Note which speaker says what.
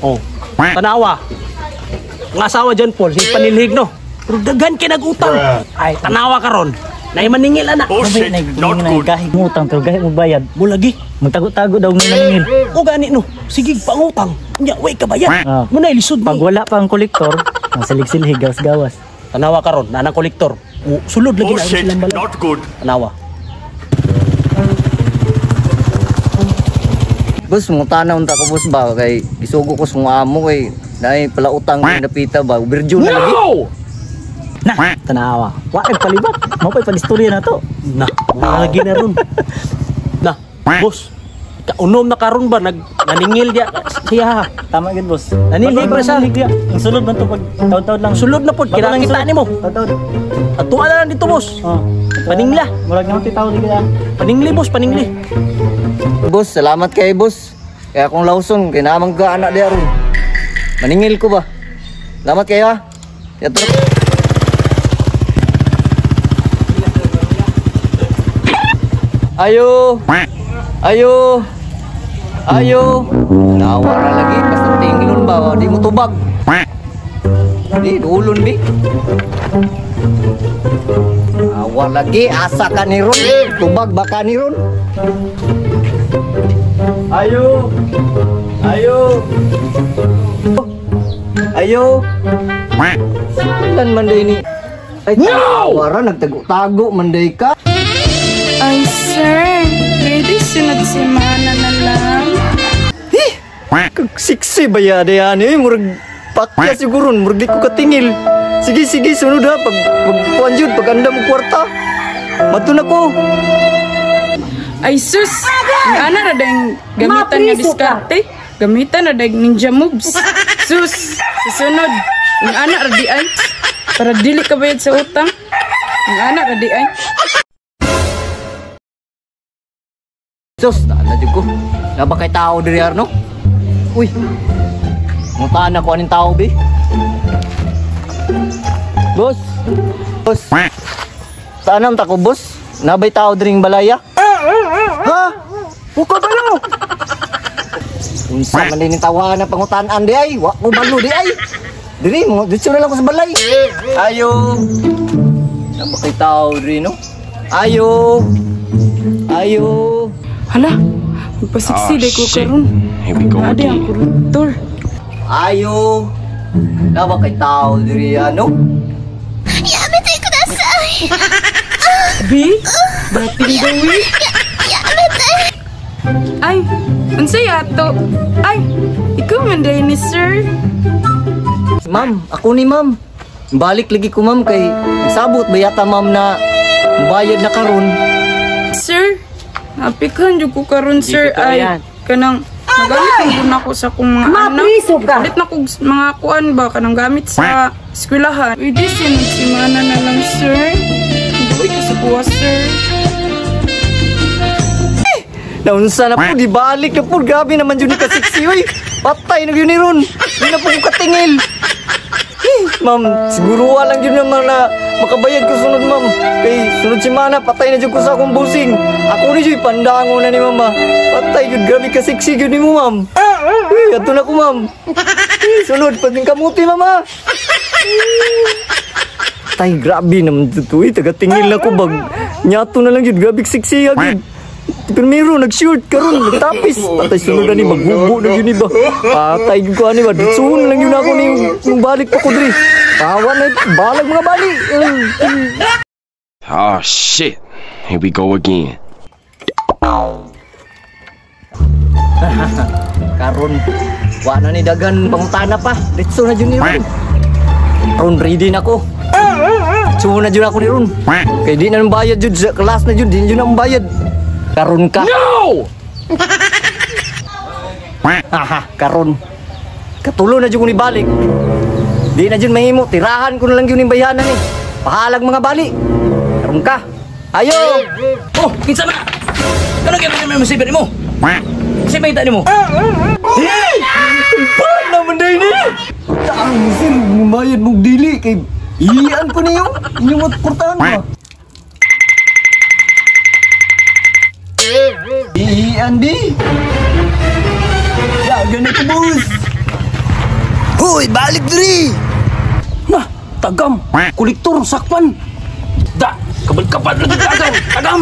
Speaker 1: Oh, tanawa. Ang asawa John Paul, si panilhig no. Pero daghan kay nag-utang. Ay, tanawa karon. Nay maningil ana.
Speaker 2: Oh shit, not good.
Speaker 3: Gahig mo utang pero gahig mo bayad.
Speaker 1: Mulagi.
Speaker 3: Magtago-tago daw ng naningil.
Speaker 1: O gani no. Sige pangutang. Nya way ka bayad.
Speaker 3: Ah.
Speaker 1: Munay lisod
Speaker 3: Pag
Speaker 1: ni.
Speaker 3: wala pa ang kolektor, ang silig-silhig, gawas-gawas.
Speaker 1: Tanawa karon, nanang kolektor. O, sulod lagi
Speaker 2: Oh
Speaker 1: na
Speaker 2: shit,
Speaker 1: silang balay.
Speaker 2: not good.
Speaker 1: Tanawa.
Speaker 4: Boss, mutana unta ko boss ba kay gisugo ko sa mga amo kay naay pala utang ko napita ba. Virgin na lagi.
Speaker 3: Na, tanawa. Wa ay palibat. Mao pa'y pag-istorya na to.
Speaker 1: Na, lagi na ron. Na, boss. Kaunom na karon ba nag naningil dia siya.
Speaker 3: Tama gid boss.
Speaker 1: Nanilhig ba siya?
Speaker 3: Nanilhig diya. Ang sulod man to pag taon-taon lang.
Speaker 1: Sulod na pod
Speaker 3: Bago lang
Speaker 1: kita
Speaker 3: sulod.
Speaker 1: nimo.
Speaker 3: Taon-taon.
Speaker 1: Atuan na lang dito boss.
Speaker 3: Oh.
Speaker 1: Paningla.
Speaker 3: Murag naman titaw di kaya.
Speaker 1: Paningli boss, paningli.
Speaker 4: Boss, salamat kay boss. Kaya akong lawson kay naamang ka anak diya ron. Maningil ko ba? Salamat kayo ha. Yato. Ayo. Ayo. Ayo. Nawa ra lagi basta tinglon ba di mo tubag. Di dulon bi. Awa lagi asa ka ni ron. Tubag ba ka ni ron? Ayo. Ayo. Ayo. Saan man day ni? Ay, no! Wara, nagtago-tago man day ka.
Speaker 5: Ay, sir. Pwede sunod semana na lang.
Speaker 4: Siksi ba yada yan eh? Murag pakya siguro, murag di ko katingil. Sige, sige, sunod ha. Pag, pag kuwan yun, pag anda mo kwarta. Mato na ko.
Speaker 5: Ay, sus! Ang ana na dahil gamitan nga diskarte. Gamitan na dahil ninja moves. Sus! Susunod. Ang ana ra di ay. Para dili ka bayad sa utang. Ang ana ra di ay.
Speaker 4: Sus, na jud ko. Naba kay tao diri arno? Uy. Mutaan ako aning tao bi. Boss. Boss. Saan ang tako, boss? Nabay tao diring balaya? Ha? Buka ba? Unsa man din tawahan ang pangutan-an di ay? Wa ko balo di ay. Diri mo, dito na lang ko sa balay. Ayo. Naba kay tao diri no? Ayo. Ayo.
Speaker 5: Hala! Magpasiksi day ko karon.
Speaker 2: Here we go
Speaker 5: Ade ang
Speaker 2: again.
Speaker 5: koruptor.
Speaker 4: Ayo. Naba kay tao diri ano?
Speaker 5: B? Dating gawi? Ay, unsay ato? Ay, ikaw man day ni sir.
Speaker 4: Ma'am, ako ni ma'am. Balik lagi ko ma'am kay sabot ba yata ma'am na bayad na karon.
Speaker 5: Sir, napikhan jud ko karon sir
Speaker 1: totoo
Speaker 5: ay
Speaker 1: yan.
Speaker 5: Kanang magamit ang gud nako sa akong mga anak. Palit na kog mga kuan ba kanang gamit sa eskwelahan. Pwede sunod semana na lang sir. Buhi ka sa buwas sir.
Speaker 4: Naunsa na po, di balik na po. Grabe naman yun ni kasiksi, uy. Patay na yun ni Ron. Di na po ko katingil. Eh, ma'am, siguro lang yun naman na makabayad ko sunod, ma'am. Kay sunod semana, patay na dyan ko sa akong busing. Ako ni Joy, pandango na ni mama. Patay yun, grabe kasiksi yun ni mo, ma'am. Eh, ato na ko, ma'am. Eh, sunod, pating kamuti, mama. Tay, grabe naman ito, eh. Tagatingil na ko bag. Nyato na lang yun, grabe kasiksi yun. Primero, nag-shoot karon, nagtapis. Patay sunod na ni, maghubo na yun iba. Patay yun ko ani ba, ditsuhon lang yun ako ni, yung balik pa ko diri. Tawa na, balag mga bali.
Speaker 2: Oh shit. Here we go again.
Speaker 4: Karon, wa na ni dagan pangutana pa. Ditso na jud ni ron. Karon ready na ko. Ditso na jud ako ni ron. Kay di na nang bayad jud sa kelas na jud, di na jud na bayad. Karon ka.
Speaker 2: No!
Speaker 4: Aha, karon. Katulo na jud ko ni balik. Di na jud mahimo, tirahan ko na lang jud ning bayhanan ni. Pahalag mga bali. Karon ka. Ayo.
Speaker 1: Oh, kinsa man? Kano kay man mo sibir nimo? Kasi may nimo.
Speaker 4: Paano naman day ni? Taang sir, mumayad mong dili kay iyan ko niyo. Inyong portahan ba? Pagbulian bi. Dagan na ko, boss.
Speaker 6: Hoy, balik diri!
Speaker 1: Na, tagam. Kolektor, sakpan. Da, kabal-kabal lagi dagan. Tagam.